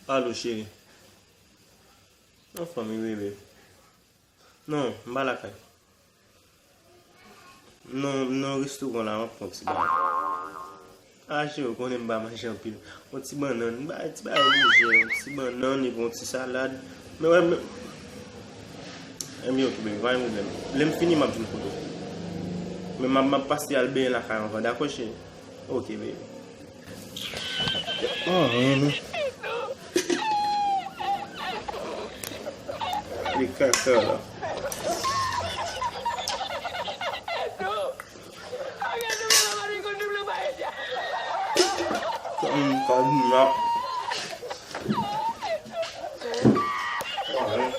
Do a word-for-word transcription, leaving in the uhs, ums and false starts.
Alo, cheri. Anfòm wi, bebe. Non, m pa lakay. Non, m nan restoran la, m ap pran ti bagay. A, cheri, ou konnen m pa manje anpil. Yon ti bannann, m bay ti bagay lejè, yon ti bannann epi yon ti salad. Men wè, men, ebyen, ok, bebe, pa gen pwoblèm. Lè m fini, m ap vin kote w. Men m ap, m ap pase al benyen lakay anvan, dakò, cheri? Ok, bebe. Anyen, non. Li kaka la. Hum, kalma. Anyen.